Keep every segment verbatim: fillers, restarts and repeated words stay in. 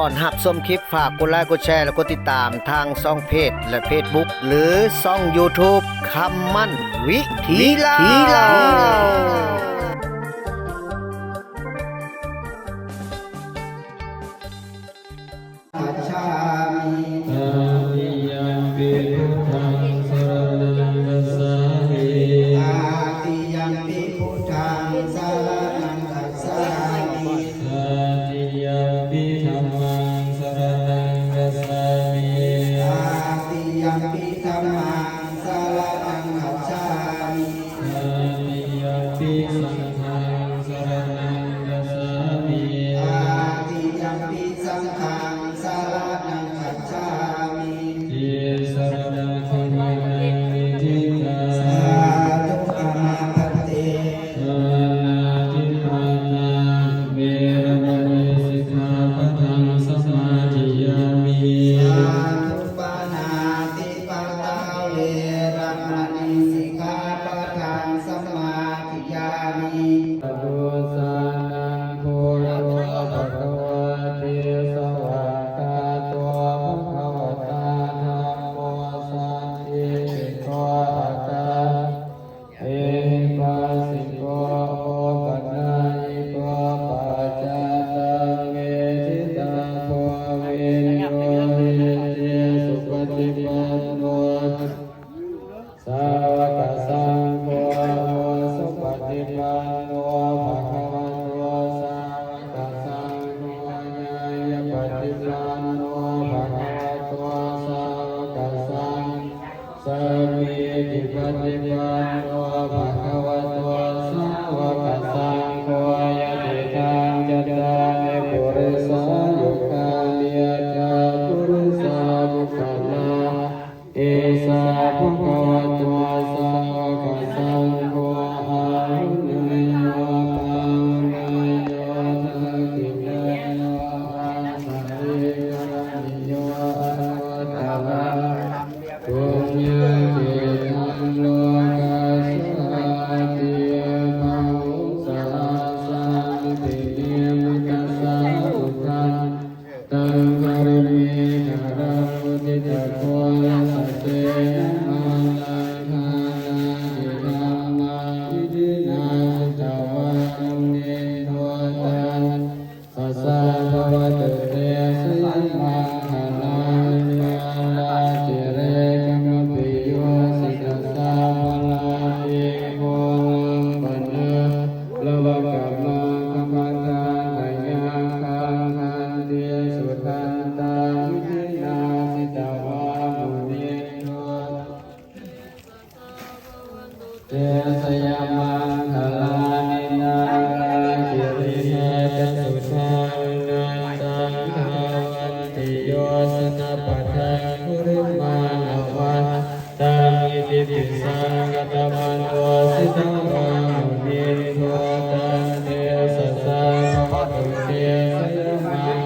ก่อนรับชมคลิป ฝากกดไลค์ กดแชร์ และกดติดตามทางช่องเพจและ Facebook หรือช่อง YouTube คำมั่นวิถีลาว gacchāmi. Tatiyampi buddhaṃ saraṇaṃ gacchāmi. Tatiyampi buddhaṃ saraṇaṃ gacchāmi. Tatiyampi dhammaṃ saraṇaṃ gacchāmi. Tatiyampi dhammaṃ saraṇaṃ gacchāmi. Tatiyampi saṅghaṃ saraṇaṃ gacchāmi. Tatiyampi saṅghaṃ saraṇaṃ gacchāmi. Tisaraṇagamanaṃ niṭṭhitaṃ. Sādhu āma bhante. Pāṇātipātā veramaṇī sikkhāpadaṃ samādiyāmi. Sādhu. Pāṇātipātā veramaṇī sikkhāpadaṃ samādiyāmi. Anussānaputto bhagavāti. Svākkhāto bhagavatā dhammo. Sandiṭṭhiko akā ehipassiko opanayiko paccattaṃ veditabbo viññūhīti. Supaṭipanno sāvakasaṅgho, ujupaṭipanno bhagavato sāvakasaṅgho, ñāyapaṭipanno bhagavato sāvakasaṅgho, sāmīcipaṭipanno bhagavato sāvakasaṅgho, yadidaṃ cattāri purisayugāni aṭṭha purisapuggalā, esa bhagavato sāvakasaṅgho, āhuneyyo pāhuneyyo dakkhiṇeyyo añjalikaraṇīyo anuttaraṃ puññakkhettaṃ lokassāti. Bāhuṃ sahassamabhinimmitasāvudhantaṃ, girimekhalaṃ uditaghorasasenamāraṃ, dānādidhammavidhinā jitavā munindo, taṃ tejasā bhavatu te jayamaṅgalāni. Mārātirekamabhiyujjhitasabbarattiṃ, ghorampanāḷavakamakkhamathaddhayakkhaṃ, khantīsudantavidhinā jitavā munindo, taṃ tejasā bhavatu te jayamaṅgalāni. Nāḷāgiriṃ gajasudhaṃ vimaṃ, sataṃ dhāvantiyojanapathaṅgulimālavantaṃ, iddhībhisaṅkhatamano jitavā munindo, taṃ tejasā bhavatu te jayamaṅ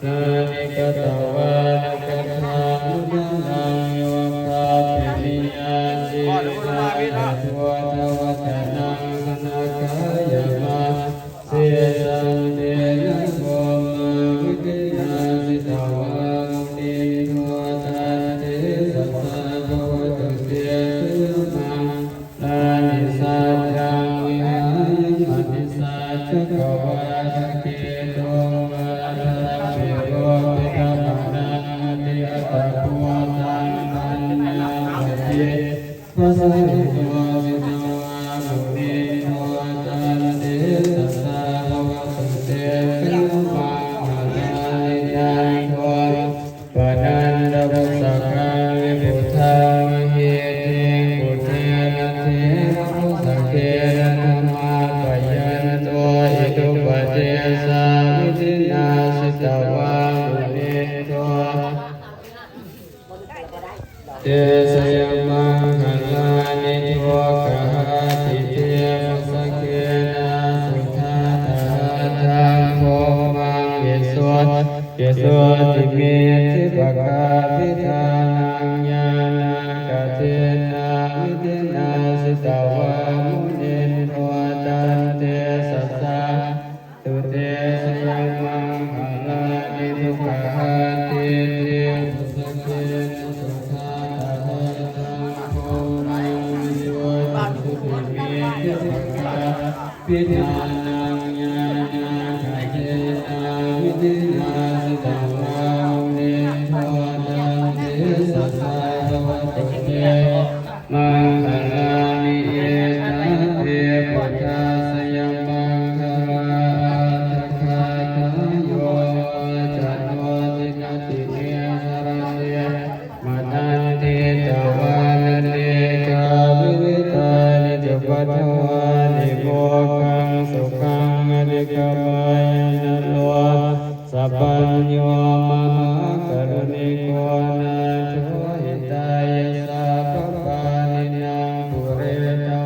lāni. Katvāna kaṭṭhamudaraṃ iva gabbhinīyā, ciñcāya duṭṭhavacanaṃ janakāyamajjhe, santena somavidhinā jitavā munindo, taṃ tejasā bhavatu te jayamaṅ lāni. Saccaṃ vihāya matisaccakavādaketuṃ, vādābhiropitamanaṃ atiandhabhūtaṃ, paññāpadīpajalito jitavā munindo, taṃ tejasā bhavatu te jayamaṅgalāni. Nandopanandabhujagaṃ vibudhaṃ mahiddhiṃ, puttena therabhujagena damāpayanto, iddhūpadesavidhinā jitavā munindo, taṃ tejasā bhavatu te jayamaṅgalāni. Duggāhadiṭṭhibhujagena sudaṭṭhahatthaṃ, brahmaṃ visuddhijutimiddhibakābhidhānaṃ, ñāṇāgadena vidhinā jitavā munindo, taṃ tejasā bhavatu te jayamaṅgalāni. Duggā Vidhānaṃ ñāṇāgadena vidhinā jitavā munindo taṃ tejasā bhavatu te maṅgalāni. Etāpi buddhajayamaṅgalaaṭṭhagāthā yo vācano dinadine sarate matandī hitvānanekavividhāni cupaddavāni mokkhaṃ sukhaṃ adhigameyya naro sapañño. Mahākāruṇiko nātho hitāya sabbapāṇinaṃ pūretvā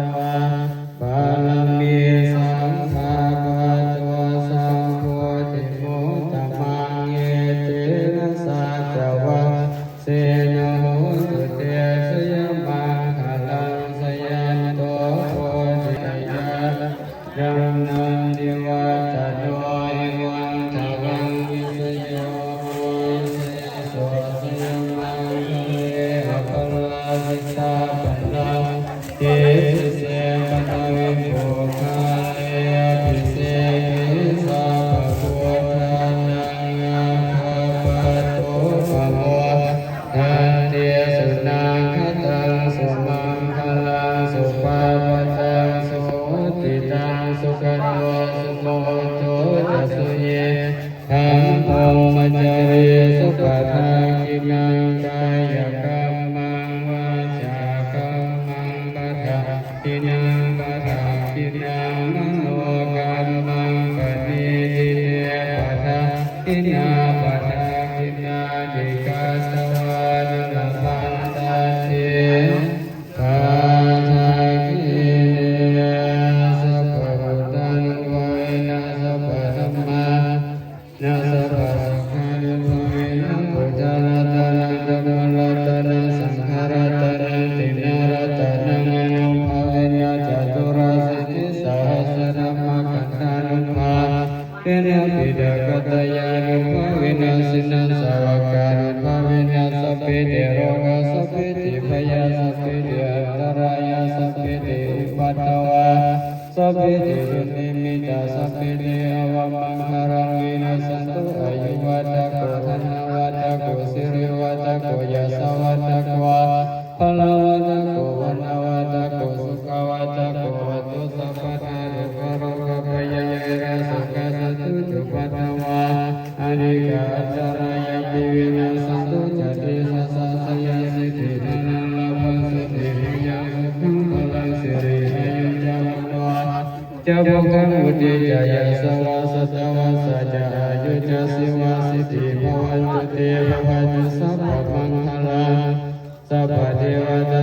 pāramī sabbā patto sambodhimuttamaṃ. Etena saccavajjena hotu te jayamaṅgalaṃ. Jayanto bodhiyā mūle sakyānaṃ nandivaḍḍhano evaṃ tvaṃ vijayo hohi jayassu jayamaṅgale aparājitapallaṅke sīse paṭhavipokkhare abhiseke sabbabuddhānaṃ aggappatto pamodati. Sunakkhattaṃ sumaṅgalaṃ supabhātaṃ suhuṭṭhitaṃ sukhaṇo sumuhutto ca suyiṭṭhaṃ brahmacārisu padakkhiṇaṃ kāyakammaṃ vācākammaṃ padakkhiṇaṃ padakkhiṇaṃ manokammaṃ paṇidhī te padakkhiṇā padakkhiṇāni katvāna labhantatthe padakkhiṇe. Sabbabuddhānubhāvena sabbadhammā na sabbasukhanubhāvena buddharatanaṃ dhammaratanaṃ saṅgharatanaṃ tiṇṇaṃ ratanānubhāvena caturāsītisahassadhammakkhandhānubhāvena piṭakattayānubhāvena jinasāvakānubhāvena sabbītirogasabbītibhayā sabbīti antarāyā sabbīti upaddavā sabbīti dunnimittāsabbīti avamaṅgalaṃ vinassantu. Āyuvaḍḍhako dhanavaḍḍhako sirivaḍḍhako yasavaḍḍhako balavaḍḍhako vaṇṇavaḍḍhako sukhavaḍḍhako hotu sabbadā. Dukkharogabhayā verā sokā sattu cupaddavā anekā antarāyāpi vinassantu ca tejasā. Jayasiddhi dhanaṃ lābhaṃ sotthi bhāgyaṃ sukhaṃ balaṃ siri āyu ca vaṇṇo ca bhogaṃ vuḍḍhī ca yasavā satavassā ca āyū ca jīvasiddhī bhavantu te. Bhavatu sabbamaṅgalaṃ sabbadevatā